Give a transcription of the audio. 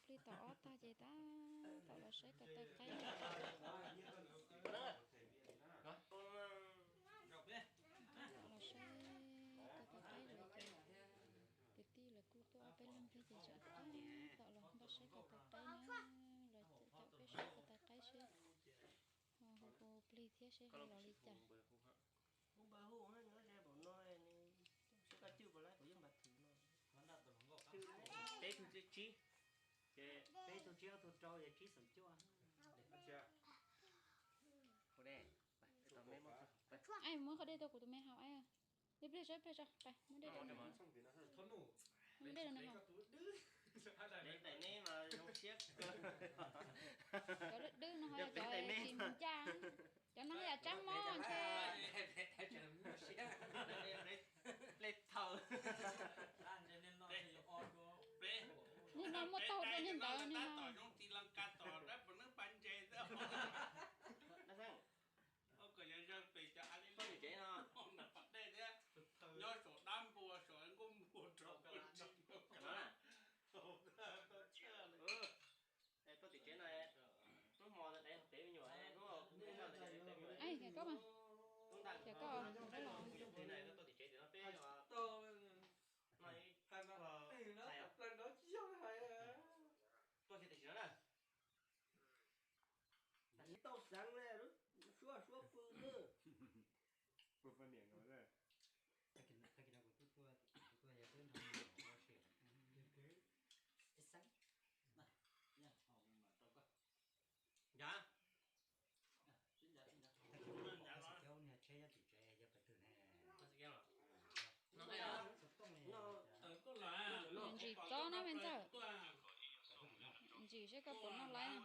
Plig tom ob tag ces tab tom los saib ko taw qaib. Los saib ko taw qaib lawm ces kwv tij lawv kuj tuaj ob peb leeg thiab ces tsam tab tom los npaj saib ko taw qaib na, los caum peb saib ko taw qaib seb ho hu hu plig thiab seb ho los li cas. Peb tug tsib, ces peb tug tsib ob tug rau ces tsib xeem cuaj. Ai, muab qhov dej rau kuv tus me haus. Ib pliag tso, ib pliag tso, muab dej rau nws haus. Cov dwb dwb no ho yog cov tsis ncaj, cov no yam tsaab mob ntshe. Niag no muab taug dua niag ntawd niag no. Nyob saum dab npua saum nkauj npua rau tuaj tim tsev no, hnub hmo ntawd dev hauv pem me nyuam, hnub no dev hauv pem me nyuam. Tub ntaj, kuv yog tes na, tuaj tim tsev tim no peb no ib, hais plaws nrov tsis yog hais, tuaj kiag tam sim no na. Tau xeev le, suab suab pw xwb. Pw poj niam nkaus. Ncav. Ntsim txob na me ntxawm. Ntsim seb koj puas noj laiv.